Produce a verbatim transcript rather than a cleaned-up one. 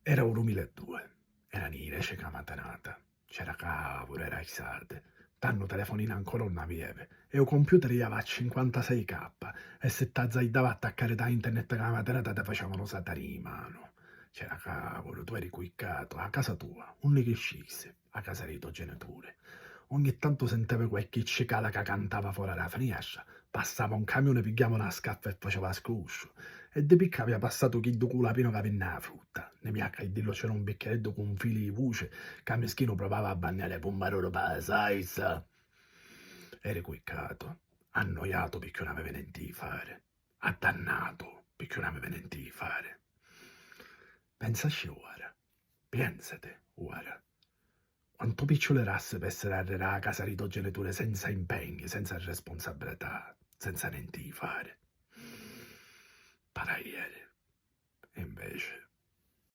Era u dumila e dui, era nira e ceca matinata. C'era cavuru, era istate. Tannu telefonina ancora 'un avievi e u computer iava a cinquantasei K e si t'azzaidava a attaccari ta internet ca la matinata ti faciavanu satari i manu. C'era cavuru, tu eri cuiccatu, a casa tua, unni criscisi, a casa dei to genituri. Ogni tantu sintivi qualchi cicala ca cantava fora da finiastra, passava un camiuni, pigghiava na scaffa e faciava scrusciu. E di picca avia passatu chiddu cu l'apinu ca vinni a frutta. Ni mia ca idillu c'era un bicchiareddu cu un fili di vuci ca mischinu provava a banniari pummaruru pa saisa. Eri cuiccatu, annoiatu picchì un avevi nenti di fari, addannatu picchì un avevi nenti di fari. Pensasci ora, piensati ora. Quantu picciuli erassi p'essiri arriri a casa di to genituri senza impegni, senza responsabilità, senza nenti di fari. Paraieri, e inveci,